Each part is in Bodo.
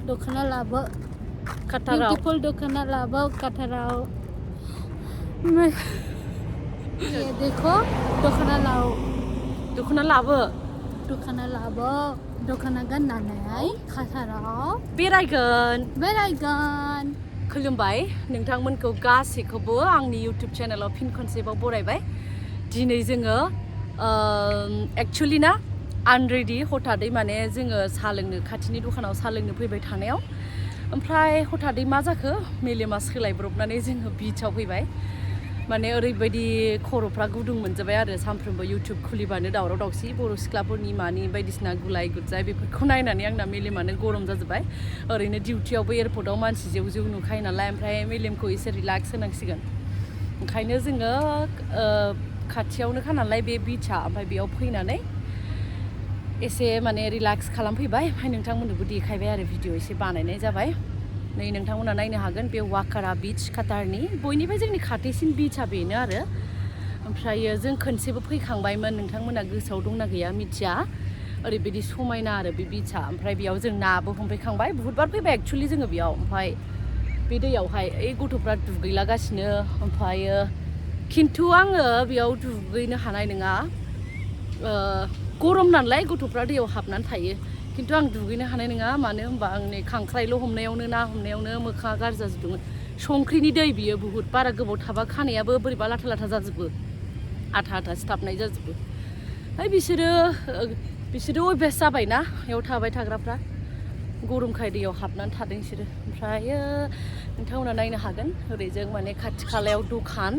dokhona labo. Katarau. Beautiful dokhona labo katarau. ये देखो dokhona lao. Dokhona labo. Dokhona labo. Dokhona गाननानै काटाराव बेरायगोन. खुलुमबाय नोंथांमोनखौ गासैखौबो आंनि YouTube चेनेलाव फिन खनसेबाव बरायबाय। दिनै जोङो एक्चुअली ना आनरेडि हठादै माने जोङो साहा लोंनो खाथिनि दखानाव साहा लोंनो फैबाय थानायाव ओमफ्राय हठादै मा जाखो मेलेमा सोलायब्रबनानै जोङो बीचआव फैबाय। माने ओरैबायदि खर'फ्रा गुदुं मोनजोबबाय आरो सानफ्रोमबो YouTube खुलिबानो दावराव दावसि बर' सिख्लाफोरनि मानि बायदिसिना गुलाय गुजाय बेफोरखौ नायनानै आंना मेलेमानो गरम जाजोब्बाय। ओरैनो डिउटियावबो एयारपर्टआव मानसि जेव जेव नुखायो नालाय ओमफ्राय मेलेमखौ एसे रिलेक्स होनांसिगोन। ओंखायनो जोङो खाथियावनोखा नालाय बे बीचआ ओमफ्राय बेयाव फैनानै एसे माने रिलेक्स खालामफैबाय ओमफ्राय नोंथांमोननोबो देखायबाय आरो भिडिअ एसे बानायनाय जाबाय। नै नोंथांमोना नायनो हागोन बे वाकारा बीच काटारनि बयनिफ्राय जोंनि खाथिसिन बीचआ बेनो आरो ओमफ्रायो जों खनसेबो फैखांबायमोन नोंथांमोना गोसोआव दंना गैया मिथिया ओरैबायदि समायना आरो बे बीचआ ओमफ्राय बेयाव जों नाबो हमफैखांबाय बहुतबार फैबाय एक्चुअली जोङो बेयाव ओमफ्राय बे दैयावहाय ओइ गथ'फ्रा दुगैलागासिनो ओमफ्रायो खिन्थु आङो बेयाव दुगैनो हानाय नङा गरम नालाय गथ'फ्रा दैयाव हाबनानै थायो खिन्थु आं दुगैनो हानाय नङा मानो होनबा आंनि खांख्राइल' हमनायावनो ना हमनायावनो मोखाङा गाज्रि जाजोबदोंमोन। संख्रिनि दै बियो बुहुत बारा गोबाव थाबा खानायाबो बोरैबा लाथा लाथा जाजोबो आथा आथा सिथाबनाय जाजोबो। ओमफ्राय बिसोरो अयभास जाबायना बेयाव थाबाय थाग्राफ्रा गरमखाय दैयाव हाबनानै थादों बिसोरो। ओमफ्रायो नोंथांमोना नायनो हागोन ओरैजों माने खाथि खालायाव दखान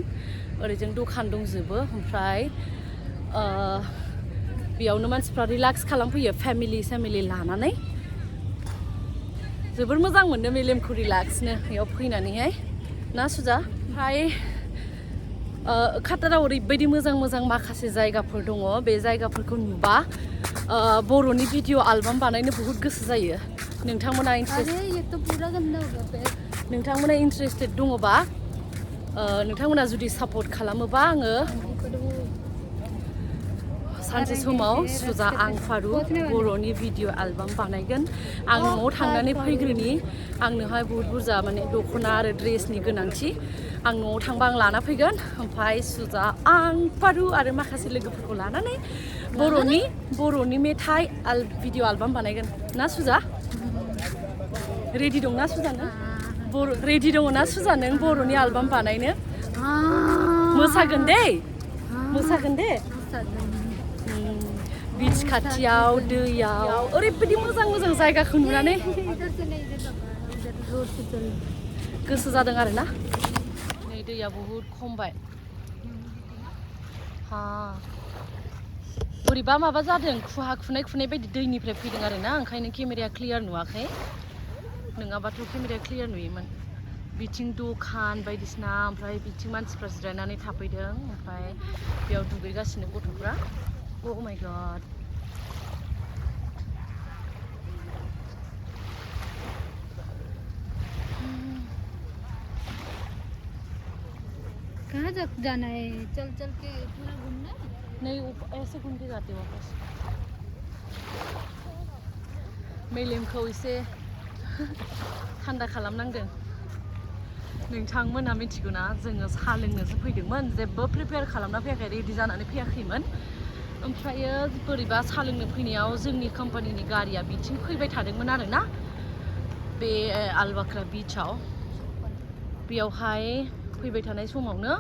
ओरैजों दखान दंजोबो ओमफ्राय बेयावनो मानसिफ्रा रिलेक्स खालामफैयो फेमिलि लानानै जोबोर मोजां मोनो मेलेमखौ रिलेक्सनो बेयाव फैनानैहाय ना सुजा। ओमफ्राय काटाराव ओरैबायदि मोजां मोजां माखासे जायगाफोर दङ बे जायगाफोरखौ नुबा बर'नि भिडिअ एलबाम बानायनो बहुद गोसो जायो। नोंथांमोना इन्टारेस्टेड दङबा नोंथांमोना जुदि सापर्ट खालामोबा आङो सानसे समाव सुजा आं फारु बर'नि भिडिअ एलबाम बानायगोन। आं न'आव थांनानै फैग्रोनि आंनोहाय बहुद बुरजा माने दख'ना आरो ड्रेसनि गोनांथि आं न'आव थांबा आं लाना फैगोन ओमफ्राय सुजा आं फारु आरो माखासे लोगोफोरखौ लानानै बर'नि मेथाइ भिडिअ एलबाम बानायगोन ना सुजा। रेडि दंना सुजा नों रेडि दङ ना सुजा नों बर'नि एलबाम बानायनो मोसागोन दे बीच खाथियाव दैयाव ओरैबायदि मोजां मोजां जायगाखौ नुनानै गोसो जादों आरो ना। नै दैया बहुद खमबाय बोरैबा माबा जादों खुहा खुनाय बायदि दैनिफ्राय फैदों आरो ना ओंखायनो केमेराया क्लियार नुवाखै नङाबाथ' केमेराया क्लियार नुयोमोन। बिथिं दखान बायदिसिना ओमफ्राय बिथिं मानसिफ्रा जिरायनानै थाफैदों ओमफ्राय बेयाव दुगैगासिनो गथ'फ्रा। Oh my god. कहाँ जाना है? चल के पूरा घूमना है? नहीं ऐसे घूम के जाते वापस। मेलेमखौ एसे थान्दा खालामनांदों। नोंथांमोना मिथिगौ ना जोङो साहा लोंनोसो फैदोंमोन जेबो प्रिपेयार खालामना फैयाखै रेडि जानानै फैयाखैमोन ओमफ्रायो बोरैबा साहा लोंनो फैनायाव जोंनि कम्पानिनि गारिया बिथिं फैबाय थादोंमोन आरो ना बे आलबाख्रा बीचआव बेयावहाय फैबाय थानाय समावनो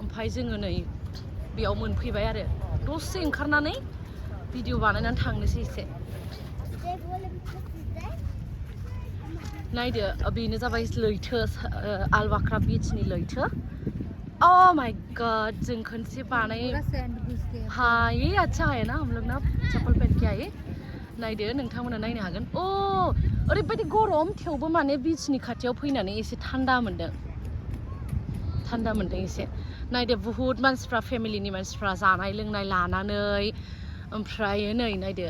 ओमफ्राय जोङो नै बेयाव मोनफैबाय आरो दसे ओंखारनानै भिडिअ बानायनानै थांनोसै एसे। नायदो बेनो जाबाय लैथो आलबाख्रा बीचनि लैथो। Oh my god जों खनसे हाँ ये अच्छा है ना हम लोग ना चप्पल पहन के आए। नायदो नोंथांमोना नायनो हागोन ओरैबायदि गरम थेवबो माने बीचनि खाथियाव फैनानै एसे थान्दा मोनदों एसे। नायदो बुहुत मानसिफ्रा फेमिलिनि मानसिफ्रा जानाय लोंनाय लानानै ओमफ्राय नै नायदो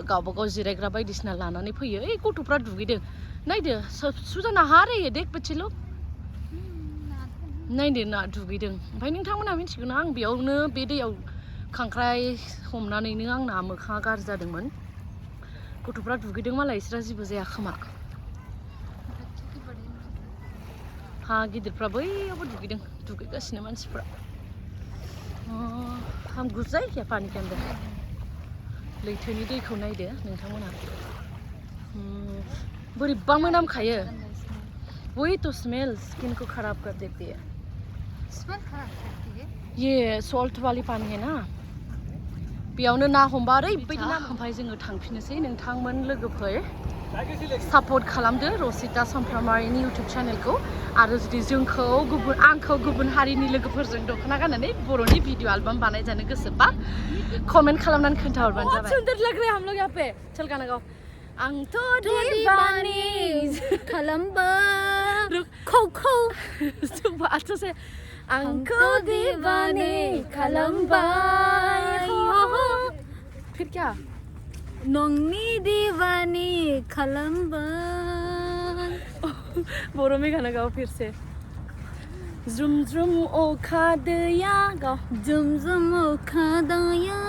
गावबा गाव जिरायग्रा बायदिसिना लानानै फैयो। ओइ गथ'फ्रा दुगैदों नायदो सुजा नहा रही है देख बच्चे लोग नायदो ना दुगैदों। ओमफ्राय नोंथांमोना मिथिगौ ना आं बेयावनो बे दैयाव खांख्राइ हमनानैनो आंना मोखाङा गाज्रि जादोंमोन। गथ'फ्रा दुगैदों मालाय बिसोरा जेबो जाया खोमा हा गिदिरफ्रा बैयावबो दुगैदों दुगैगासिनो मानसिफ्रा हम गुड जायगाया पानी के अंदर लैथोनि दैखौ नायदो नोंथांमोना बोरैबा मोनामखायो वही तो स्मेल स्किन को खराब कर देती है स्मेल खराब करती है ये सॉल्ट वाली पानी है ना बेयावनो ना हमबा ओरैबायदि ना ओमफ्राय जोङो थांफिननोसै नोंथांमोन लोगोफोर सापर्ट खालामदो रसिता सामफ्रामारिनि इउटिउब चेनेलखौ आरो जुदि आंखौ गुबुन हारिनि लोगोफोरजों दख'ना गाननानै बर'नि भिडिअ एल्बाम बानायजानो गोसोबा कमेन्ट खालामनानै खोन्थाहरबानो जाबाय सुंदर लग रहे हैं हम लोग यहाँ पे चल गाना गाओ आंथ' दीवानी खालामबा खौ खौ अच्छे से आंखौ दीवानी खालामबाय फिर क्या नोंनि दीवानी खालामबाय बर' में गाना गाओ फिर से जुम जुम अखा दैया गाओ जुम जुम अखा दैया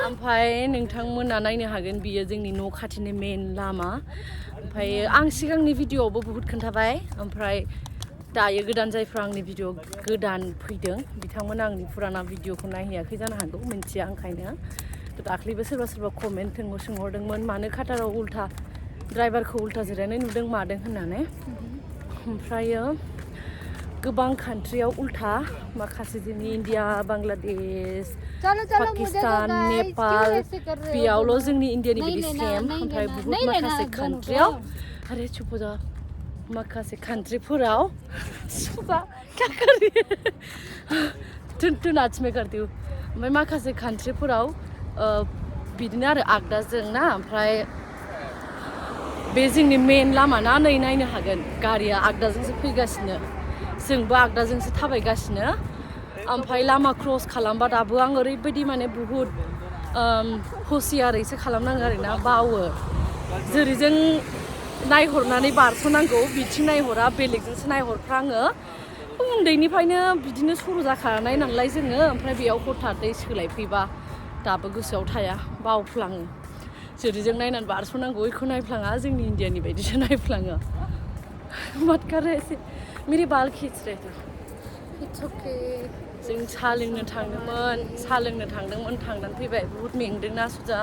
ओमफ्राय नोंथांमोना नायनो हागोन बियो जोंनि न' खाथिनि मेन लामा ओमफ्राय आं सिगांनि भिडिअआवबो बुहुत खोन्थाबाय ओमफ्राय दायो गोदान जायफ्रा आंनि भिडिअ गोदान फैदों बिथांमोना आंनि फुराना भिडिअखौ नायहैयाखै जानो हागौ मिन्थिया ओंखायनो दाख्लैबो सोरबा कमेन्ट सोंहरदोंमोन मानो काटाराव उल्था ड्राइभारखौ उल्था जिरायनाय नुदों मादों होननानै ओमफ्रायो गोबां कान्ट्रियाव उल्था माखासे जोंनि इन्डिया बांलादेश पाकिस्तान नेपाल बेयावल' जोंनि इन्डियानि बायदि सेम ओमफ्राय बुहुत माखासे कान्ट्रियाव अरे चुप हो जा माखासे कान्ट्रिफोराव सुबा क्या कर रही है तू नाच में करती हूँ ओमफ्राय माखासे कान्ट्रिफोराव बिदिनो आरो आगदाजों ना ओमफ्राय बे जोंनि मेन लामा ना नै नायनो हागोन गारिया आगदाजोंसो फैगासिनो जोंबो आगदाजोंसो थाबायगासिनो ओमफ्राय लामा क्रस खालामबा दाबो आं ओरैबायदि माने बुहुत हुसियारैसो खालामनांगौ आरोना बावो जेरैजों नायहरनानै बारस'नांगौ बिथिं नायहरा बेलेगजोंसो नायहरफ्राङो उन्दैनिफ्रायनो बिदिनो सर' जाखानाय नालाय जोङो ओमफ्राय बेयाव हथादै सोलायफैबा दाबो गोसोआव थाया बावफ्लाङो जेरैजों नायनानै बारस'नांगौ बेखौ नायफ्लाङा जोंनि इन्डियानि बायदिसो नायफ्लाङो मत कर रहे ऐसे मेरे बाल खींच रहे थे It's okay जों साहा लोंनो थांदोंमोन थांनानै फैबाय बुहुत मेंदोंना सुजा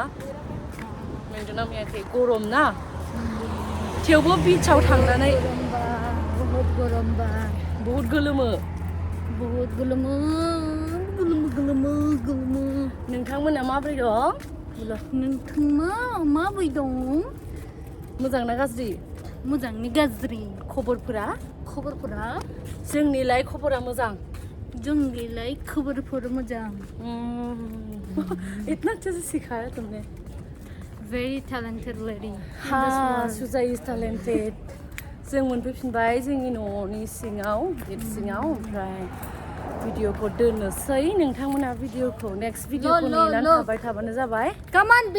मेंदोंना मेङाखै गरम ना थेवबो बिचाव थांनानै बुहुत गोलोमो नोंथांमोना माबोरै दं माबोरै दं मोजां ना गाज्रि मोजांनि गाज्रि खबरफोरा जोंनिलाय खबरा मोजां खबरफोर मोजां इतना अच्छे से सिखाया तुमने very talented lady हाँ सुजा is talented जों मोनफैफिनबाय जोंनि न'नि सिङाव गेट सिङाव ओमफ्राय भिडिअखौ दोननोसै नोंथांमोना भिडिअखौ नेक्स्ट भिडिअखौ नेनानै थाबाय थाबानो जाबाय come on